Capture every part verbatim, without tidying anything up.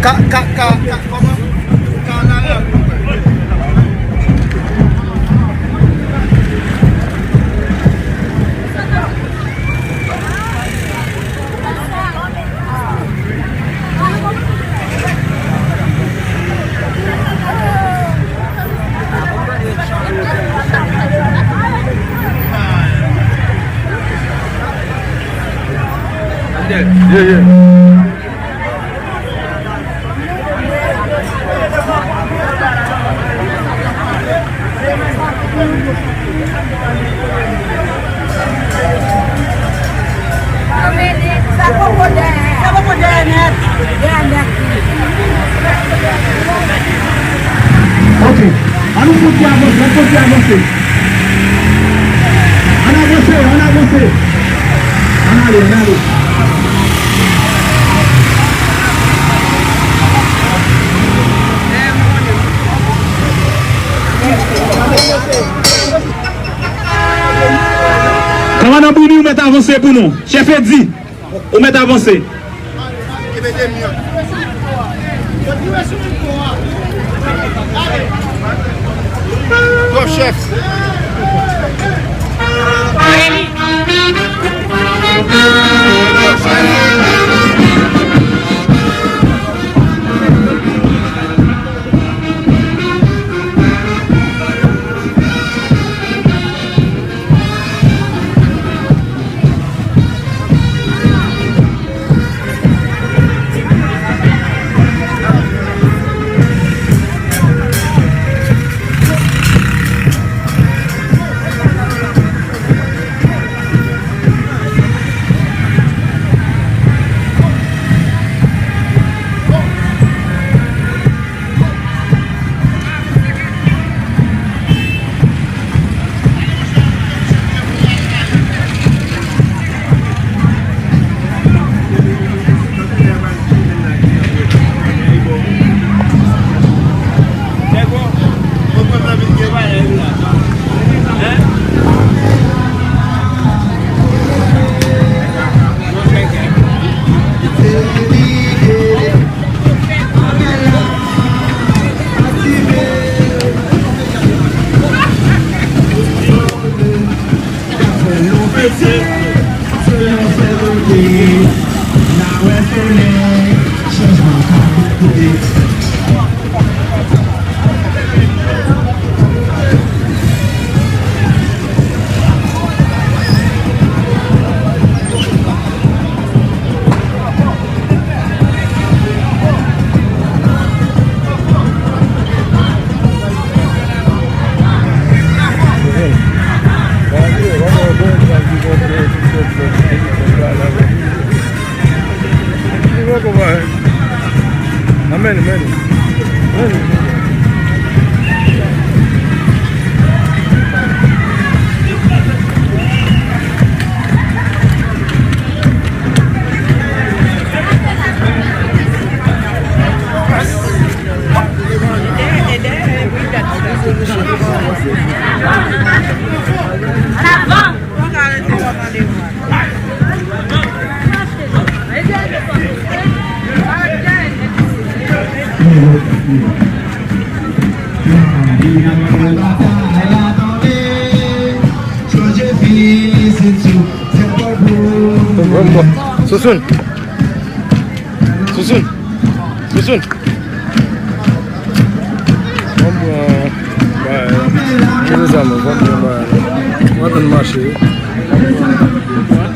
Ka, ka, ka, ka, kòman? Ka la rèv. Yeah, yeah. Ok. Ann nou kontinye avanse, ann kontinye avanse. Ann avanse, ann avanse. Ann ale, ann ale. Kòmandan Bruni, ou mèt avanse pou nou. Chèf Edi, ou mèt avanse. Twòp chèf. Amen, amen. Amen. Sousoun. Sousoun. Sousoun. Ban m pran bagay la. Mezanmi, ban m pran bagay la. Mwen antann mache wi. Ban m pran.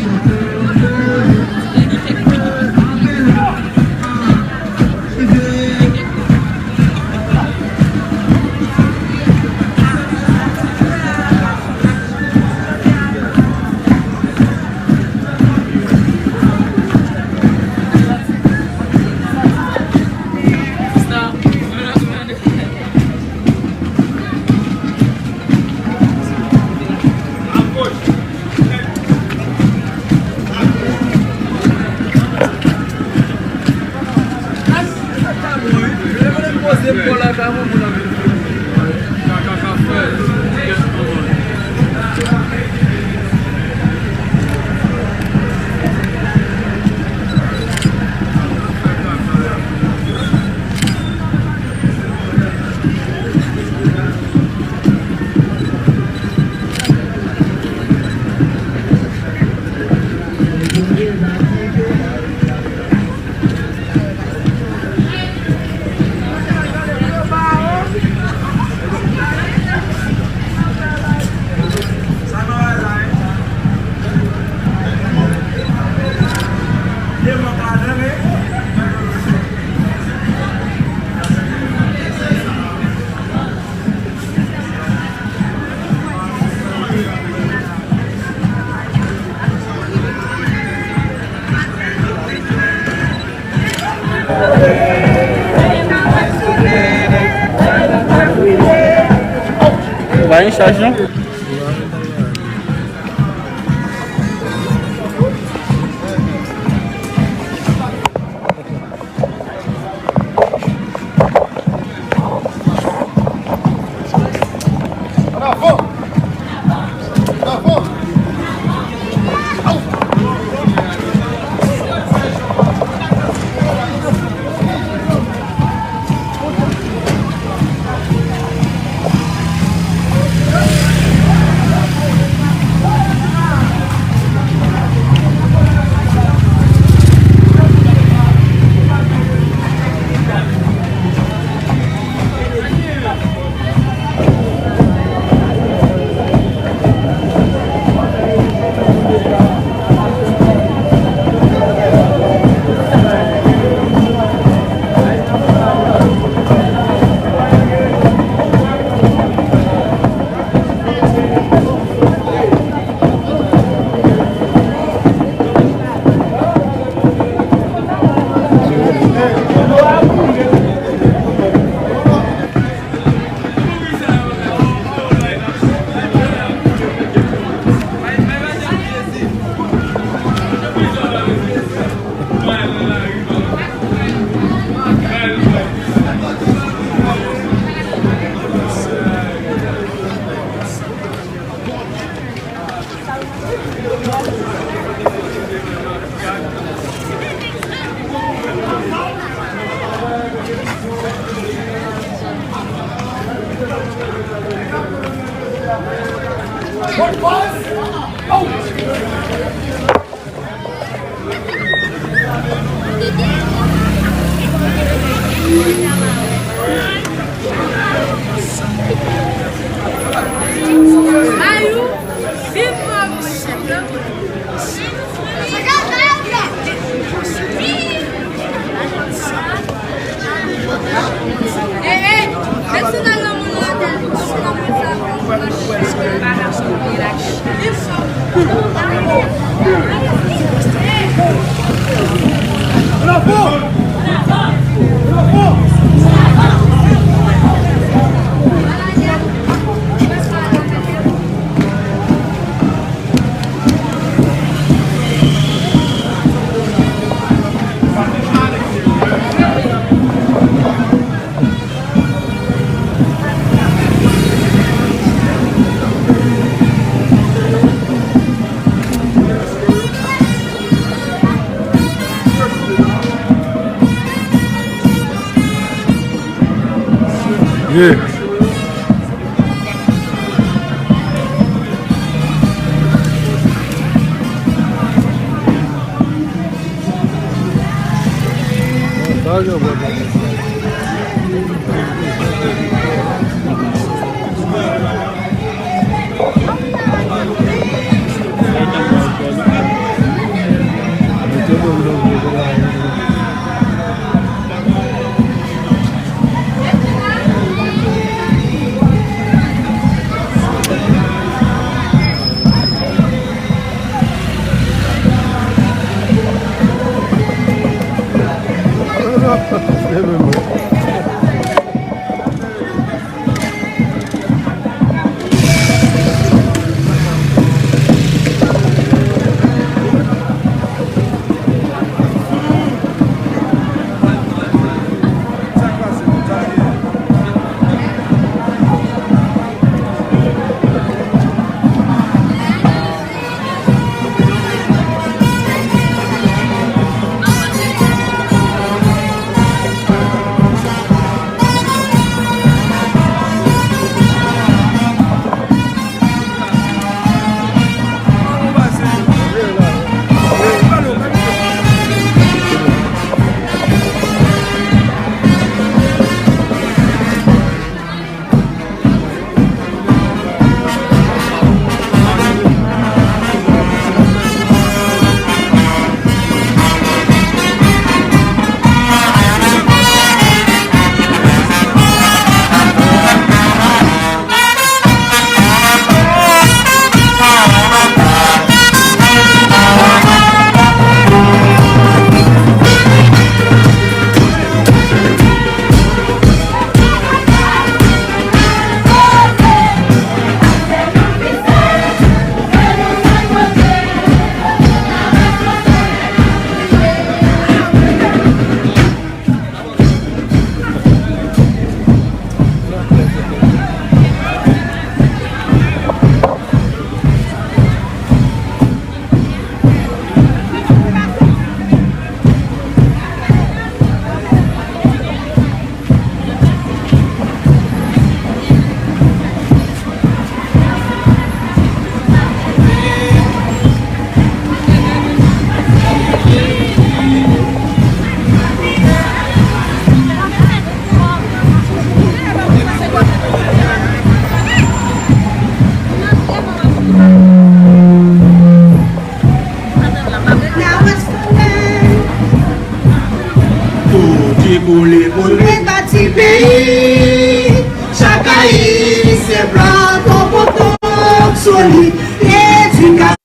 Pa gen chaj non. Yeah. Pou li, pou li. Rebati peyi, chak Ayisyen pran konpòtman solid. Edikasyon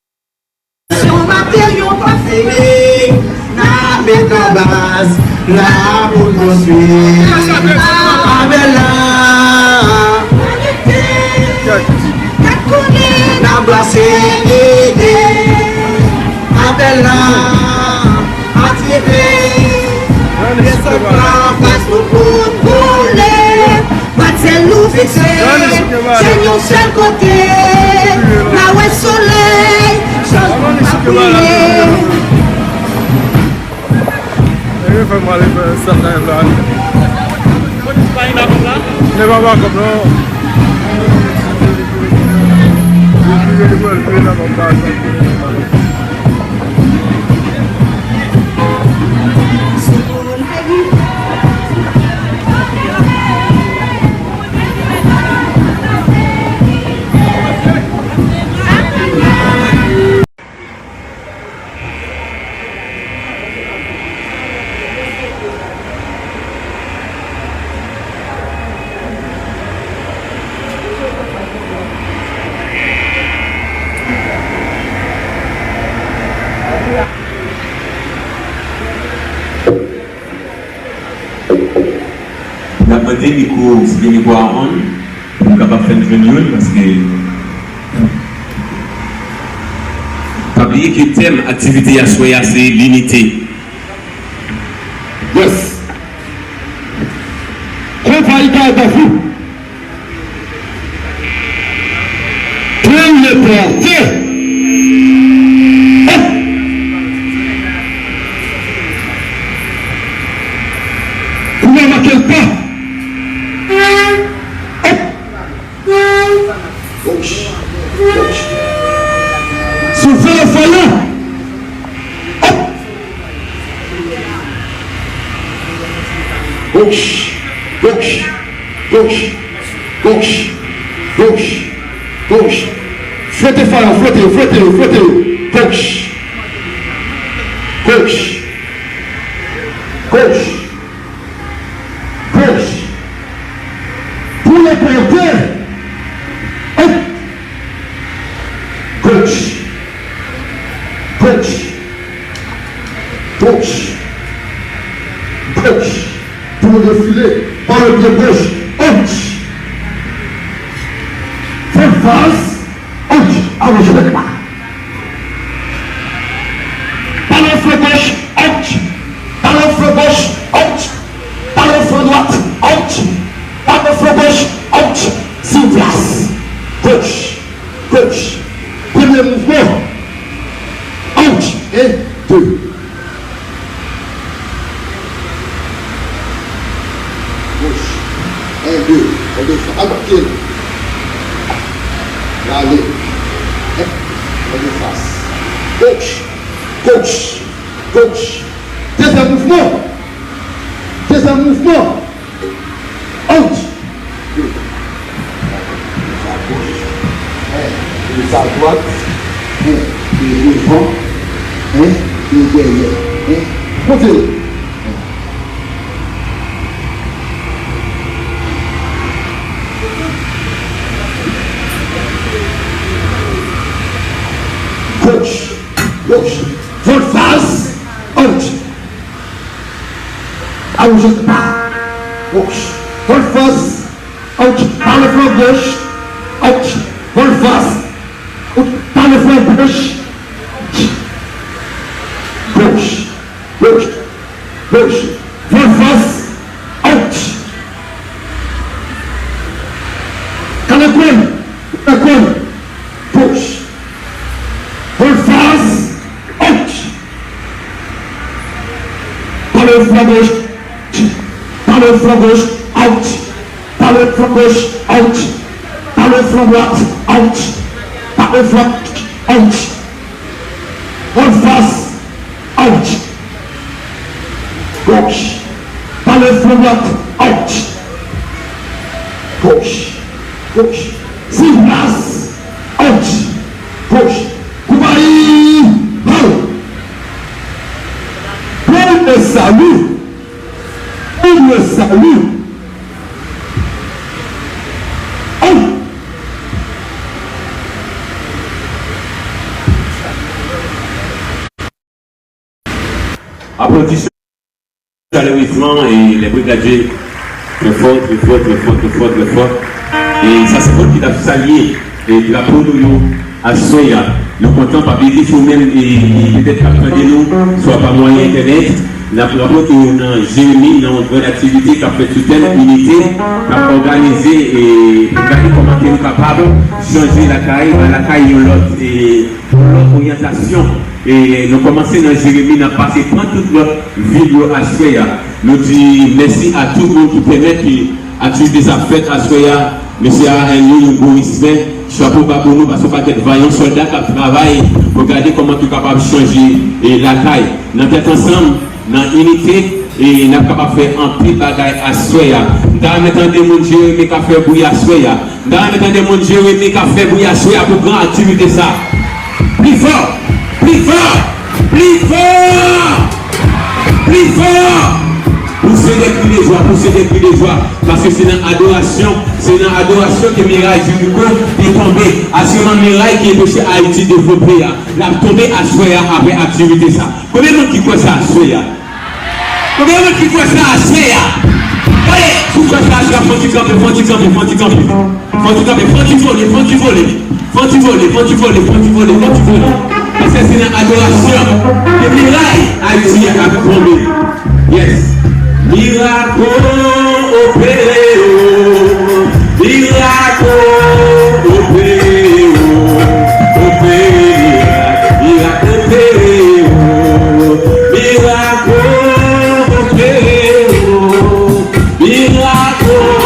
Yon materyo pa fini, n ap met nan baz la pou n konstwi. Avè la, gad konnen n ap brase ide. Avè la, aktive, lespri la, fòs nou pou n boule. Matyèl nou fikse, je n yon sèl kote. N a wè solèy, chanjman ap briye. Nèg yo fè m ale fè sa nan la. Polis pa vin avè m la? Nèg pa pa kòb non. Li vire, li pral vire nan kòb la. N ap mande mikwo, si gen mikwo a on, pou nou kapab fè n jwenn youn, paske pa bliye ke tèm aktivite aswè a se linite. Yes. Konpayi Kay Bèf ou. Pran le pòte. Hop. Ou va make l pa. Hop. Gòch. Gòch. Sou fè fè yo. Hop. Gòch. Gòch. Gòch. Gòch. Gòch. Gòch. Fwote fè yo, fwote yo, fwote yo, fwote yo. Gòch. Gòch. Gòch. Gòch. Pou le pòte. Hop. Gòch. Gòch. Gòch. Gòch. Pou nou defile pa le pye gòch. Anch. Fè fas. Anch. Alonje men pa. Pa le flank gòch. Anch. Pa le flank gòch. Anch. Pa le flank dwat. Anch. Pa le flank gòch. Anch. Sou plas. Gòch. Gòch. Premye mouvman. Anch. En, de. Gòch. En, de. An de fas. Al bat pye l. Rale. En, an de fas. Gòch. Gòch. Gòch. Dezyèm mouvman. Dezyèm mouvman. Out. Sa goch. Sa dwat. Devan. Dèyè. Monte. Goch. Goch. Vòlfas. Out. Alonje pa. Goch. Vòlfas. Out. Pa le flank goch. Out. Vòlfas. Out. Pa le flank goch. Goch. Goch. Goch. Vòlfas. Out. Kalekwen. Kalekwen. Goch. Vòlfas. Out. Pa le flank goch. Pa le flank goch. Out. Pa le flank goch. Out. Pa le flank dwat. Out. Pa le flank. Out. Vòlfas. Out. Goch. Pa le flank dwat. Out. Goch. Goch. Sou plas. Out. Goch. Konpayi. Hal. Bon, e salut. Ou Salut. Oh. Aplodisman. Chalerezman, e lè brigadier, trè fò, trè fò, trè fò, trè fò, trè fò. E sa se moun ki t ap salye e drapo nou yo aswè a. Nou kontan, pa bliye ke si w menm e, e petèt k ap tande nou, swa pa mwayen entènèt, n ap raple ke w nan Jeremi, nan yon gran aktivite k ap fèt sou tèm inite, k ap òganize e pou gade kòman ke nou kapab chanje lakay, bay lakay yon lòt e yon lòt oryantasyon. E nou kòmanse nan Jeremi, n ap pase pran tout lòt vil yo aswè a. Nou di mèsi a tout moun ki pèmèt ke aktivite sa fèt aswè a. Mesye Aaron, yon gwo respè. Chapo ba pou nou, paske yon pakèt vayan sòlda k ap travay pou gade kòman nou kapab chanje e lakay. Nan tèt ansanm, nan inite, e n ap kapab fè anpil bagay aswè a. M ta renmen tande moun Jeremi k ap fè bri aswè a. M ta renmen tande moun Jeremi k ap fè bri aswè a pou gran aktivite sa. Pli fò! Pli fò! Pli fò! Pli fò! Pouse de kri de jwa, pouse de kri de jwa. Paske se nan adorasyon, se nan adorasyon ke miray Jeriko te tonbe. Asirman miray ki enpeche Ayiti devlope a, l ap tonbe aswè a apre aktivite sa. Konbyen moun ki kwè sa aswè a? Konbyen moun ki kwè sa aswè a? Gade, si w kwè sa aswè a, fò ti kanpe, fò ti kanpe, fò ti kanpe. Fò ti kanpe, fò ti vole, fò ti vole. Fò ti vole, fò ti vole, fò ti vole, fò ti vole. Paske se nan adorasyon ke miray Ayiti a ap tonbe. Yes. Mirak opere o. Mirak opere o. Opere mirak. Mirak opere o. Mirak opere o. Mirak opere.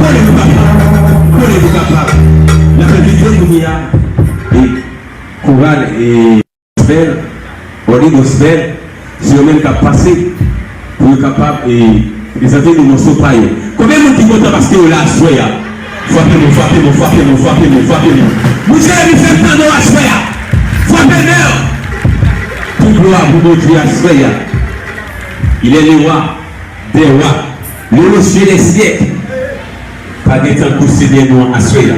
Kole nou kapab. Kole nou kapab. N ap envite kounye a, e, koral, e, gospel, Holy Gospel, se yo menm k ap pase pou yo kapab, e, prezante nou mòso pa yo. Konbyen moun ki kontan paske yo la aswè a? Frape men, frape men, frape men, frape men, frape men. Moun Jeremi, fè m tande w aswè a. Frape men. Tout glwa pou Bondye aswè a. Il est le roi des rois, le Dieu des siècles. Pa gen tankou Senyè nou an aswè a.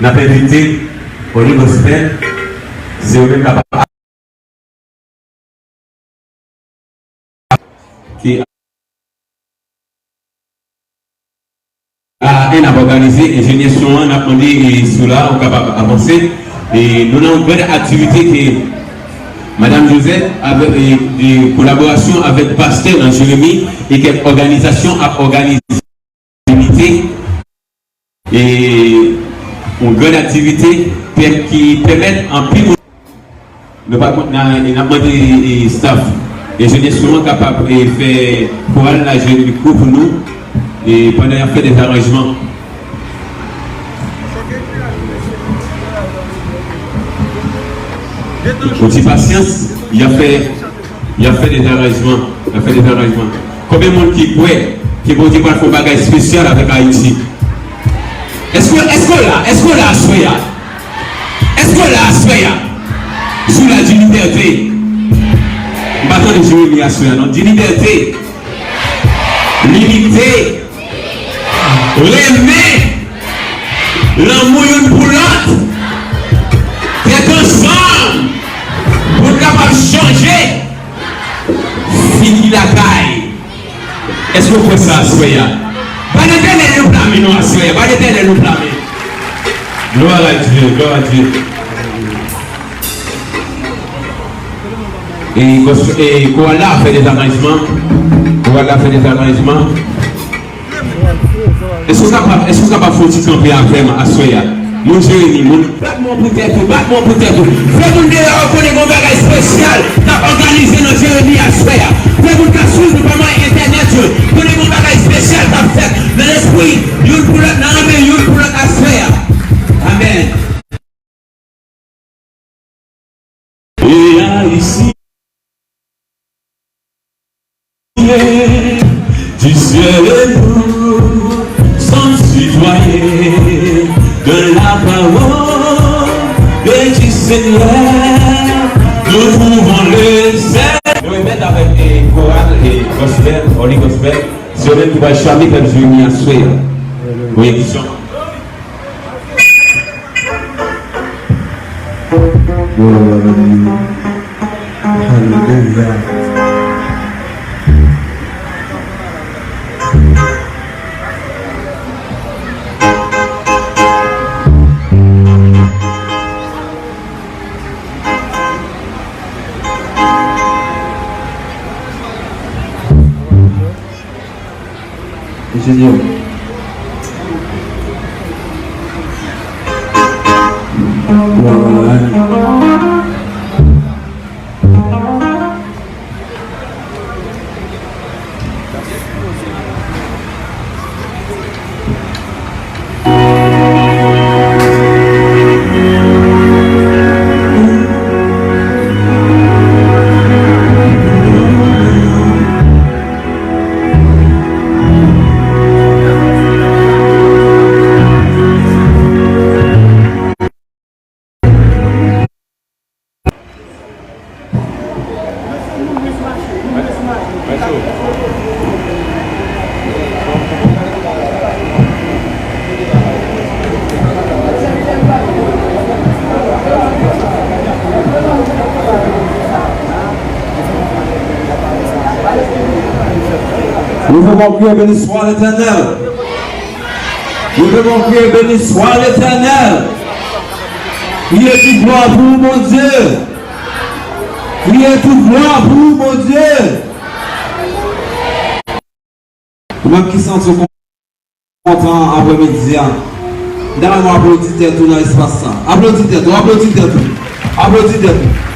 N ap envite Holy Gospel, se yo menm k ap ki A N ap òganize, enjenyè son an, n ap mande, e, si w la, ou kapab avanse. E nou nan yon gran aktivite ke Madanm Joseph, avèk, e, e, kolaborasyon avèk pastè nan Jeremi e kèk òganizasyon ap òganize. Aktivite, e yon gran aktivite pè-, ki pèmèt anpil moun. Nou pa kont nan, e n ap mande, e, staff, enjenyè son an kapab, e, fè koral la jwe mikwo pou nou, e pandan y ap fè dèzaranjman. Yon ti pasyans, y ap fè Y ap fè dèzaranjman. Y ap fè dèzaranjman. Konbyen moun ki kwè ke Bondye pral fè yon bagay espesyal avèk Ayiti? Èske, èske w la? Èske w la aswè a? Èske w la aswè a? Jou la di libète. M pa tande Jeremi aswè a, non. Di libète. Linite. Renmen. Lanmou youn pou lòt. Tèt ansanm. Pou n kapab chanje figi lakay. Èske w kwè sa aswè a? Ba Letènèl yon pla men non aswè a. Ba Letènèl yon pla men. Gloire à Dieu, gloire à Dieu. E, gòs-, e, koral la ap fè dèzaranjman. Koral la ap fè dèzaranjman. Èske w kapab, èske w kapab fè yon ti kanpe avè m aswè a? Moun Jeremi, moun. Bat men w pou tèt ou, bat men w pou tèt ou. Fè moun deyò yo konnen gen yon bagay espesyal k ap òganize nan Jeremi aswè a. Fè moun k ap swiv nou pa mwayen entènèt yo konnen gen yon bagay espesyal k ap fèt nan lespri youn pou lòt, nan renmen youn pou lòt aswè a. Amèn. E Ayisyen, du ciel et nous sommes citoyens de la parole et du Seigneur. Nous trouvons le zèle. Nou remèt avèk, e, koral, e, gospel, Holy Gospel. Se yo menm ki pral chante pèp Jeremi aswè a. Wi, misyon. Alelouya. Enjenyè. Nous devons prier, béni soit l'Éternel. Nous devons prier, béni soit l'Éternel. Kriye tout glwa pou ou, Bondye. Kriye tout glwa pou ou, Bondye. Ou menm ki santi w kontan aprèmidi a, m ta renmen w aplodi tèt ou nan espas sa. Aplodi tèt ou, aplodi tèt ou, aplodi tèt ou.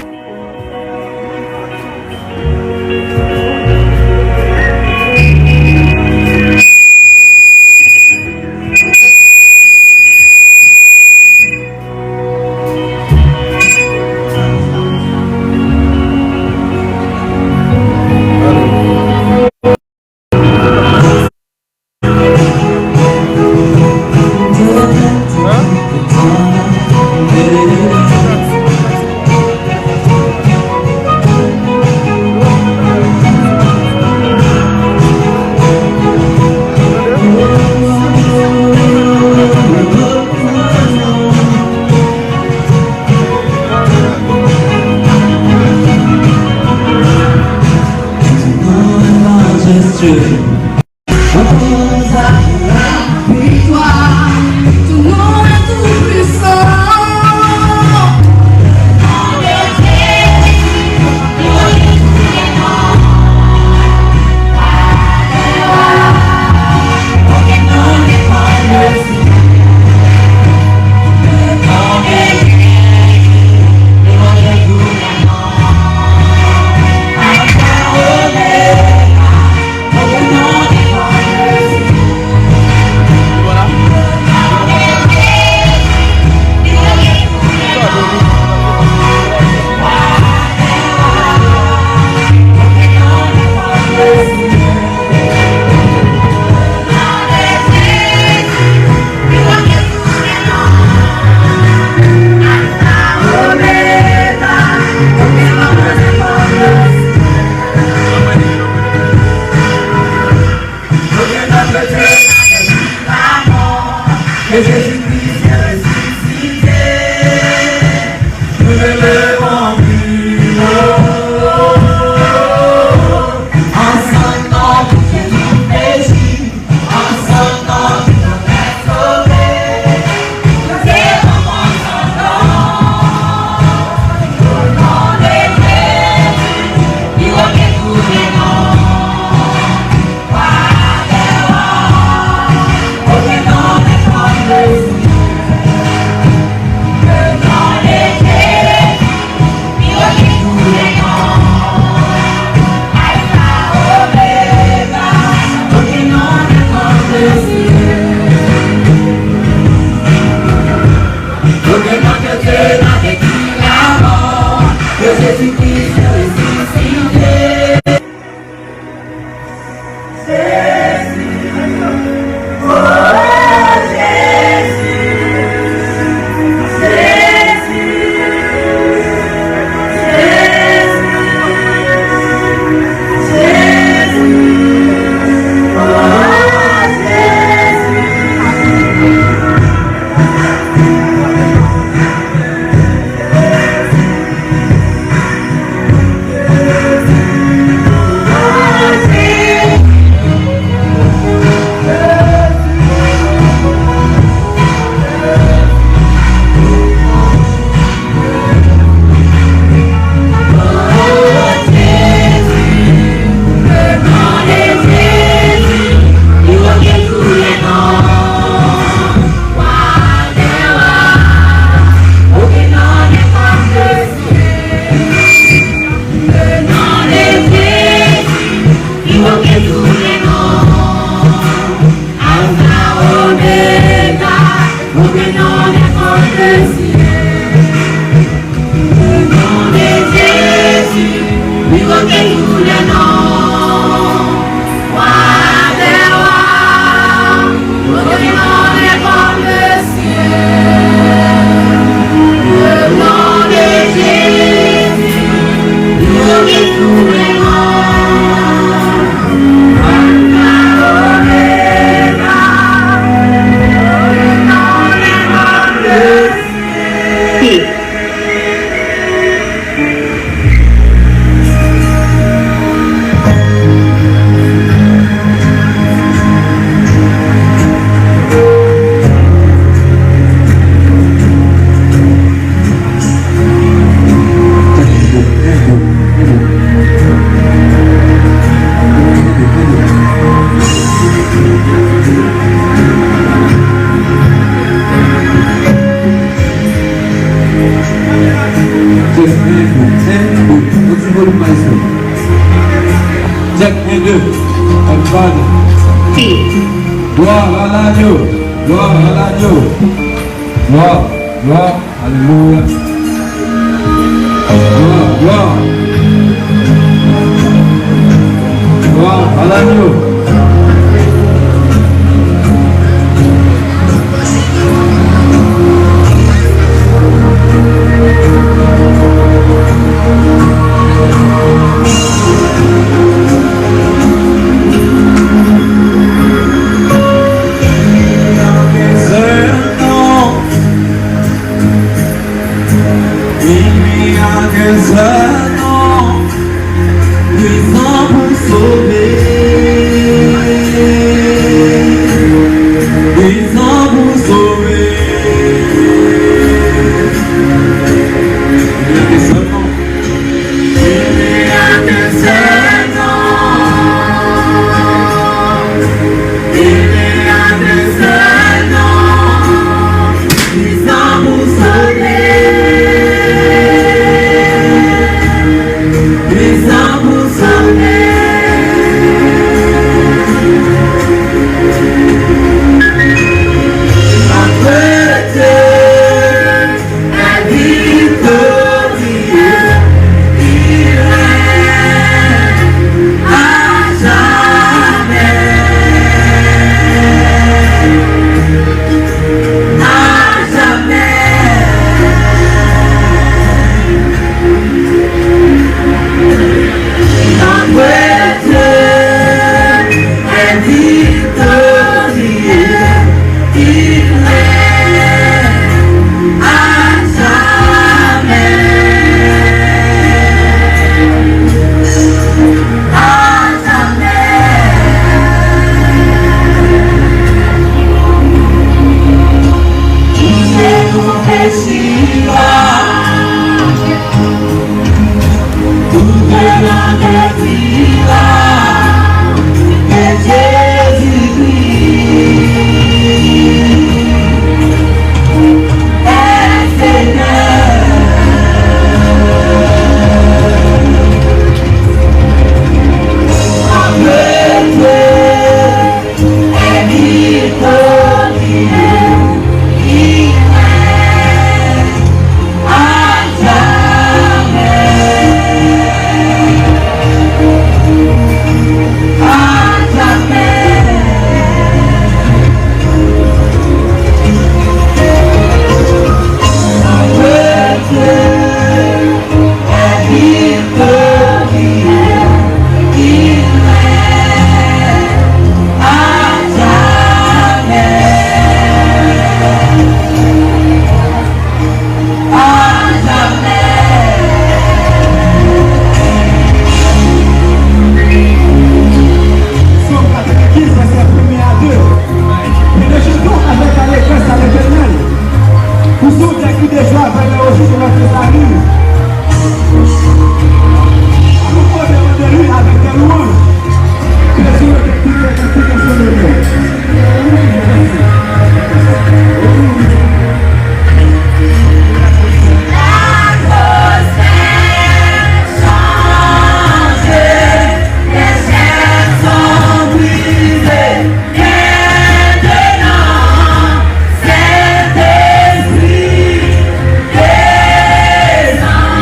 Glwa a l'agneau. Glwa a l'agneau. Glwa, glwa, alelouya. Glwa, glwa. Glwa a l'agneau. Prezan pou sove. Prezan pou sove. Li mèt sèlman. Li mèt sèlman. Li mèt sèlman. Prezan pou sove. Prezan pou sove. Notre Dieu est victorieux, il règne à jamais. À jamais. Notre Dieu est victorieux, il règne à jamais. À jamais. Ou se nou fè chita. Tout grandeur dira que Jésus-Christ est Seigneur. Notre Dieu est victorieux, il règne à jamais, à jamais. Notre Dieu est victorieux, il règne à jamais, à jamais. Sòm katrevenkenz, vèsè premye a de. Mwen chante avec allégresse à l'Éternel. Poussons des cris de joie vers les refuges de notre salut. Nous pouvons demander lui avec des louanges. Que Dieu te prie et que tu te sois levé. L'atmosphère change, les chaînes sont brisées. Maintenant, Saint-Esprit, descends.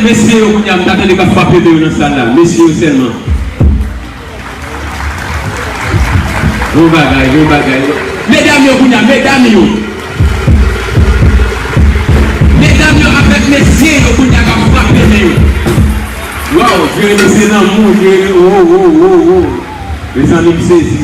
Mesye yo kounye a, m ta tande k ap frape men yo nan sal la. Mesye yo sèlman. Bon bagay, bon bagay. Medam yo kounye a, medam yo. Medam yo avèk mesye yo kounye a k ap frape men yo. Waw, Jeremi se lanmou, Jeremi, oh, oh, oh, oh. Mezanmi, m sezi.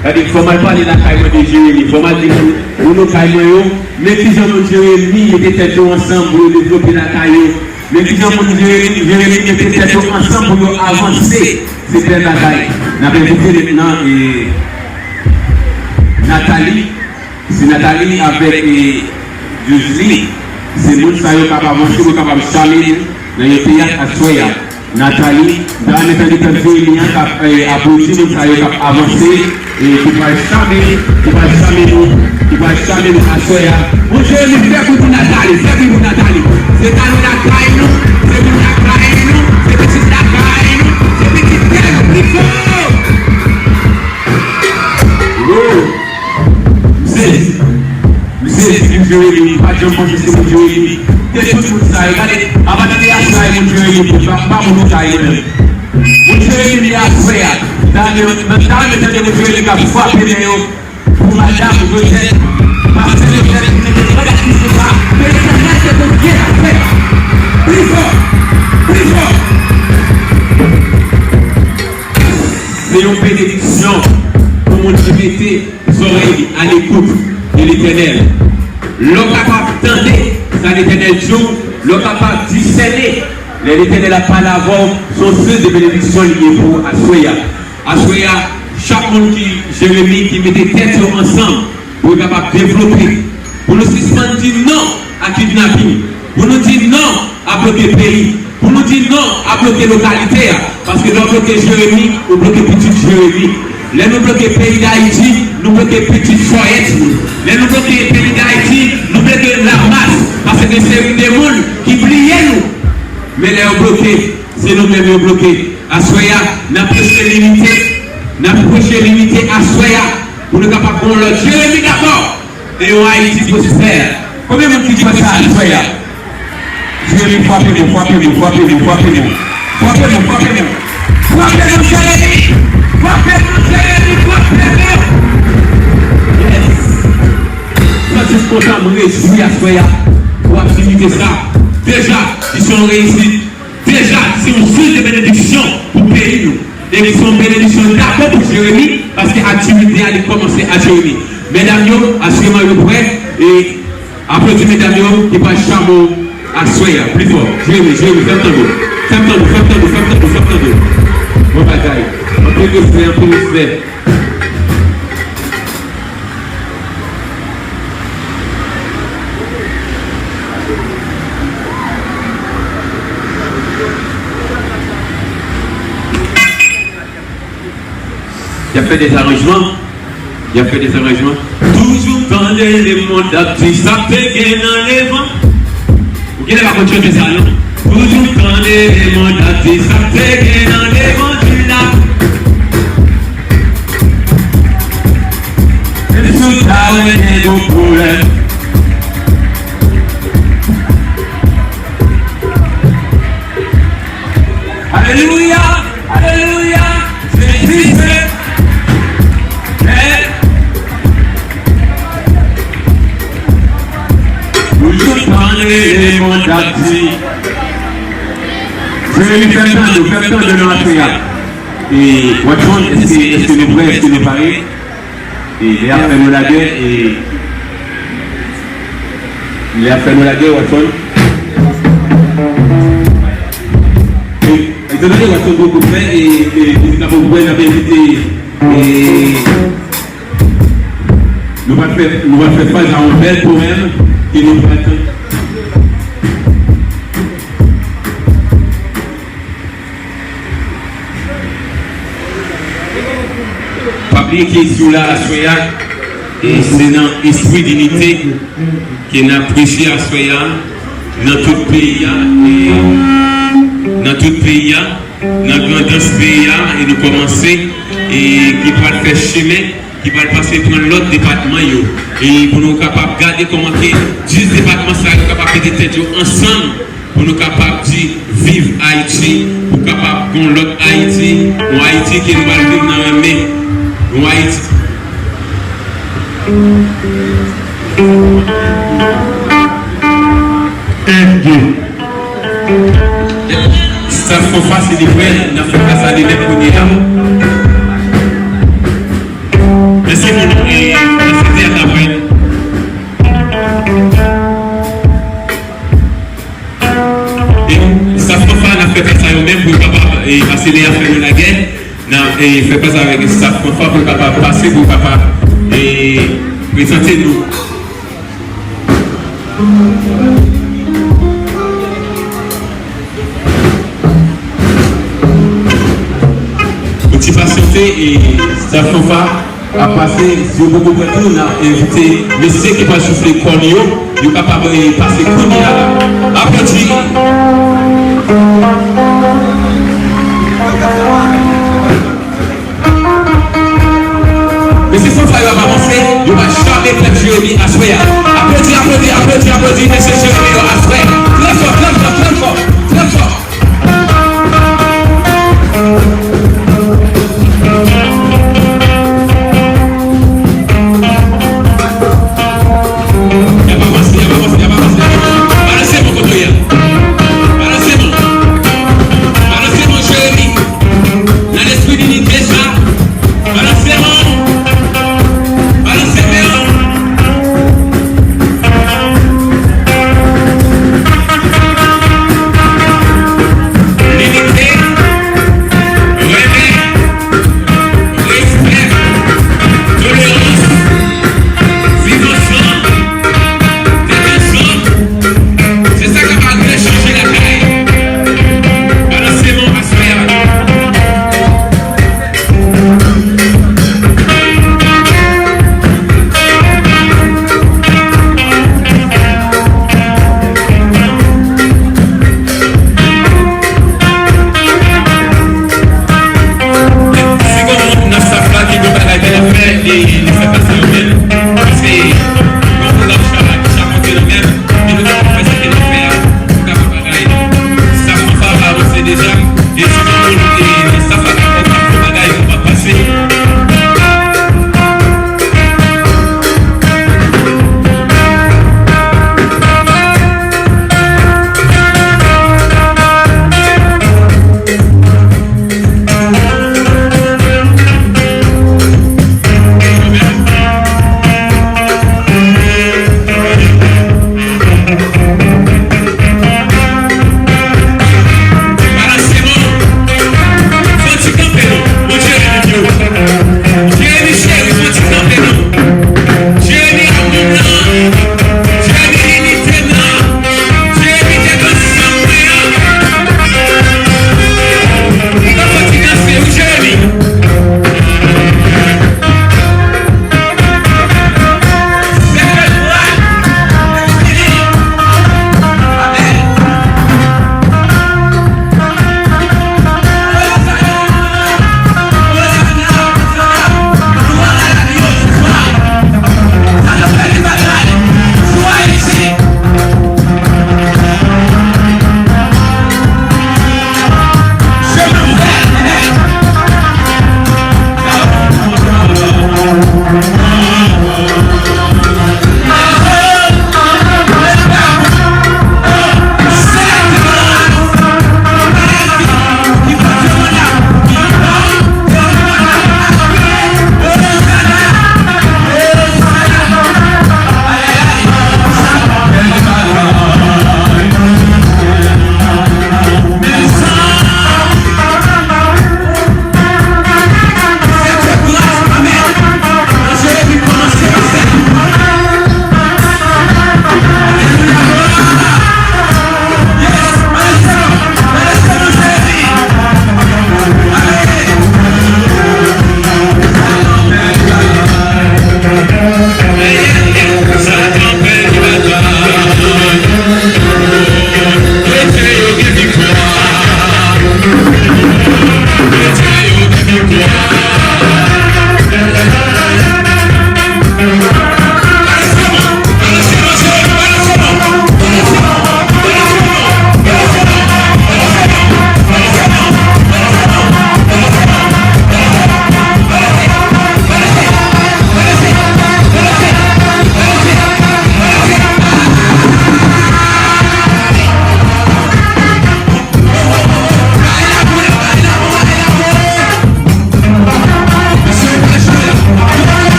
Gade, fò m al pale lakay mwen de Jeremi. Fò m al di moun, moun lakay mwen yo, men kijan moun Jeremi mete tèt yo ansanm pou yo devlope lakay yo. Men kijan moun Jeremi, Jeremi mete tèt yo ansanm pou yo avanse. Se bèl bagay. N ap envite mentnan, e, Nathalie. Se Nathalie avèk, e, Josely. Se moun sa yo k ap avanse, yo kapab chame nou nan yon teyat aswè a. Nathalie, m ta renmen tande tèt Jeremi an k ap, eh, aplodi moun sa yo k ap avanse, e ki pral chame, ki pral chame nou, ki pral chame nou aswè a. Bon, Jeremi, fè bri pou Nathalie, fè bri pou Nathalie. Se nan lakay nou, se moun lakay nou, se pitit lakay nou, se pitit tè nou, pli fò! Yo! M sezi. M sezi, moun Jeremi, m pa t janm panse se moun Jeremi. Te tout moun sa yo, gade, apa tande aswè a moun Jeremi, pa, pa moun lakay mwen menm. Moun Jeremi aswè a, ta renmen, ta renmen tande moun Jeremi k ap frape men yo pou madanm Joseph, pastè Joseph, ki te gad ki se sa, ke Letènèl te konfye aswè a. Pli fò, pli fò. Se yon benediksyon pou moun ki mete zòrèy li alekout de Letènèl. Lè w kapab tande sa Letènèl di w, lè w kapab disène lè Letènèl ap pale avè w, se yon sous de benediksyon li ye pou ou aswè a. Aswè a, chak moun ki Jeremi ki mete tèt yo ansanm, pou yo kapab devlope, pou nou sispann di non a kidnaping, pou nou di non a bloke peyi, pou nou di non a bloke lokalite a, paske lè w bloke Jeremi, ou bloke pitit Jeremi. Lè nou bloke peyi Dayiti, nou bloke pitit Fòyèt nou. Lè nou bloke peyi Dayiti, nou bloke Lamas, paske se youn de moun ki bliye nou. Men lè yo bloke, se nou menm yo bloke. Aswè a, n ap preche linite, n ap preche linite aswè a, pou nou kapab gen yon lòt Jeremi dakò e yon Ayiti pwospè. Konbyen moun ki kwè sa aswè a? Jeremi, frape nou, frape nou, frape nou, frape nou. Frape nou, frape nou. Frape nou, Jeremi! Frape nou, Jeremi, frape nou! Yes! Sa jis kontan, mwen rejwi aswè a pou aktivite sa. Deja, li se yon reyisit. Deja, se yon sous de benediksyon pou peyi nou. E se yon benediksyon dakò pou Jeremi, paske aktivite a, li kòmanse a Jeremi. Medam yo, asireman yo prè, e aplodi medam yo ki pral chame w aswè a. Pli fò. Jeremi, Jeremi, fè m tande w. Fè m tande w, fè m tande w, fè m tande w, fè m tande w. Bon bagay. Anpil respè, anpil respè. Y ap fè dezaranjman. Y ap fè dezaranjman. Toujou tande lemonn ap di sa k te gen nan levanjil. Ou genlè pa konn chante sa non. Toujou tande lemonn ap di sa k te gen nan levanjil la. Menm si w ta wè gen yon pwoblèm. Alelouya, alelouya, Jezi se Mèt. Toujou tande lemonn ap di. Jeremi, fè m tande w, fè m tande w nan afè a. E, Watson, èske, èske nou prè, èske nou pare? E, lè y ap fè nou lagè, e, lè y ap fè nou lagè, Watson. E, etandone Watson poko prè, e, e, mizik la poko prè, n ap envite, e, nou pral fè, nou pral fè faz a yon bèl powèm ke nou pral tande. Pa bliye ke si w la aswè a, e se nan espri dinite ke n ap preche aswè a, nan tout peyi a, e nan tout peyi a, nan Grandans peyi a, e nou kòmanse, e ki pral fè chemen, ki pral pase pran lòt depatman yo. E pou nou kapab gade kòman ke dis depatman sa yo kapab mete tèt yo ansanm, pou nou kapab di viv Ayiti, pou kapab gon lòt Ayiti, yon Ayiti ke nou pral viv nan renmen, yon Ayiti. Staff Fanfa, si li prè, n ap fè plas a li nèt kounye a. Mèsi pou nou, e, mèsi teyat la prè. E staff Fanfa, n ap fè plas a yo menm pou yo kapab, e, pase lè y ap fè yo lagè. N ap, e, fè plas avèk staff Fanfa pou yo kapab pase, pou yo kapab, e, prezante nou. Pou ti pasyante, e, staff Fanfa ap pase, si yo poko prè tou, n ap envite mesye ki pral soufle kòn yo, yo kapab, e, pase kounye a la. Aplodi. Mesye Fanfa yo ap avanse, yo pa janm pèp Jeremi aswè a. Aplodi, aplodi, aplodi, aplodi mesye Jeremi yo aswè. Trè fò, trè fò, trè fò, trè fò. Y ap avanse, y ap avanse, y ap avanse. Balanse men w kote w ye a. Balanse men w. Balanse men w, Jeremi. Nan lespri linite sa, balanse men w. Balanse men w.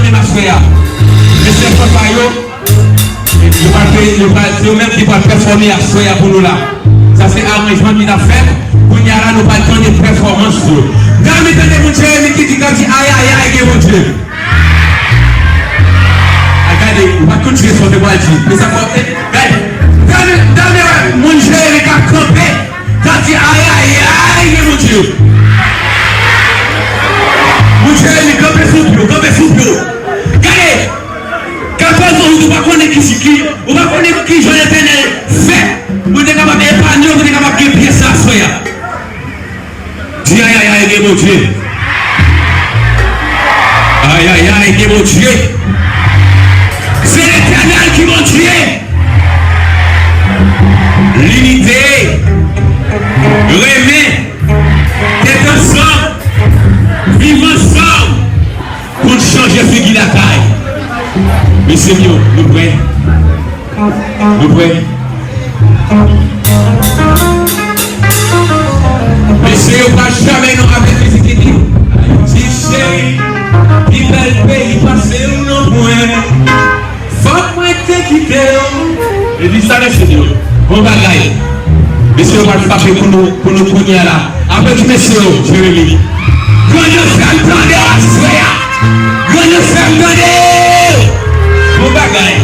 menm aswè a. Mesye papa yo, yo pral fè, yo pral, se yo menm ki pral pèfòme aswè a pou nou la. Sa se aranjman ki t ap fèt. Kounye a la, nou pral tande pèfòmans yo. Dam, tande moun Jeremi ki di, k ap di, ayayay, gen Bondye. A, gade, ou pa t konn tire sa w te pral di. Men sa fò, e, gade, dam, dam, wè, moun Jeremi k ap kanpe. Sa di, ayayay, gen Bondye. Moun Jeremi, kanpe sou pye w, kanpe sou pye w. Gade, katòz an wout, ou pa konnen ki, ki, ou pa konnen ki jan Letènèl fè pou te kapab epanye w, pou te kapab gen pyès la aswè a. Di, ayayay, gen Bondye. Ayayay, gen Bondye. Se Letènèl ki Bondye. Linite, renmen, tèt ansanm, viv ansanm pou n chanje figi lakay. Mesye m yo, nou prè? Nou prè? Mesye yo pa janm non avèk mizik epi. Ti cheri, pi bèl peyi pase w non mwen. Fòk mwen te kite w. Epi sa mesye yo. Bon bagay. Mesye yo pral frape pou nou, pou nou kounye a la. Aplodi mesye yo, Jeremi. Grann yo fè m tande aswè a. Grann yo fè m tande. Bon bagay.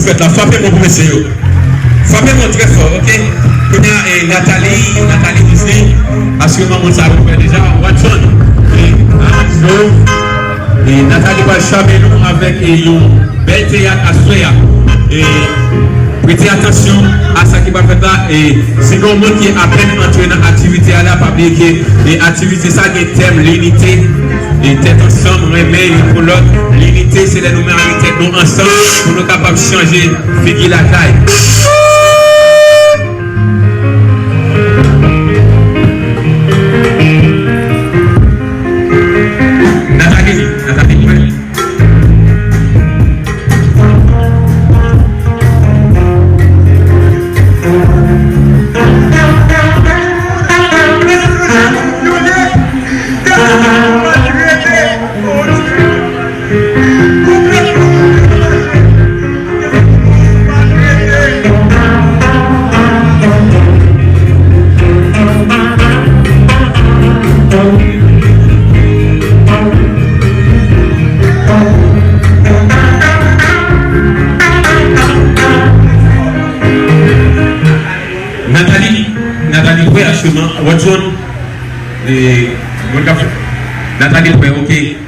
Fèt la, frape mwen pou mesye yo. Frape mwen trè fò, oke? Kounye a, e, Nathalie, Nathalie Disney, asire manman sa yo fè deja, Watson, e, Anzo, e, Nathalie pral chame nou avèk, e, yon bèl teyat aswè a. E, prete atansyon a sa ki pral fèt la, e, se gen yon moun ki apèn antre nan aktivite a la, pa bliye ke, e, aktivite sa gen tèm linite. E tèt ansanm, renmen youn pou lòt. Linite, se lè nou mare tèt nou ansanm pou nou kapab chanje figi lakay. Nathalie, Nathalie, prè? Nathalie, Nathalie prè aktyèlman. Watson, e, mwen ka fè. Nathalie prè, oke.